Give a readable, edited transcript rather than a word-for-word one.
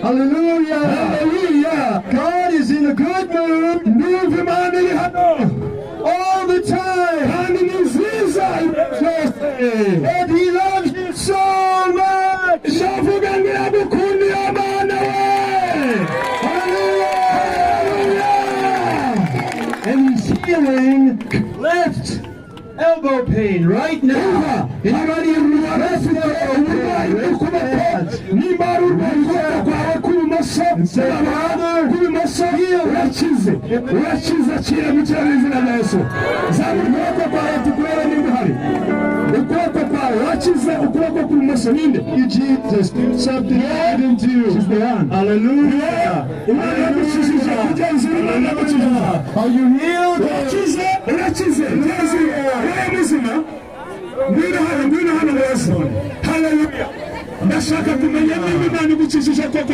Hallelujah. Haleluya. God is in a good mood Ndumva Imana iri hano all the time. Kandi ni nziza ibihe byose. And He loves you so much. Ndavuga ngo iragukunda iyo Mana we. Hallelujah. Haleluya. And He's healing left elbow pain right now. Anybody afite uburwayi bw'ukuboko, nimba ari urwaye ukuboko kwawe kw'ibumoso, kw'ibumoso, urakize, urakize. Akira gukira mu izina rya Yesu. Zamura ukuboko kwawe tukurebe nimba uhari. Ukuboko kwawe wakize, ukuboko kw'ibumoso, ninde? You Jesus, do something I didn't do. She's the one. Hallelujah. Imana yagukijije kugenzura, Imana yagukijije. Are you healed? Urakize, urakize, genzura uri muzima. Ngwino hano, ngwino hano wese. Haleluya. Ndashaka kumenya niba Imana igukijije koko.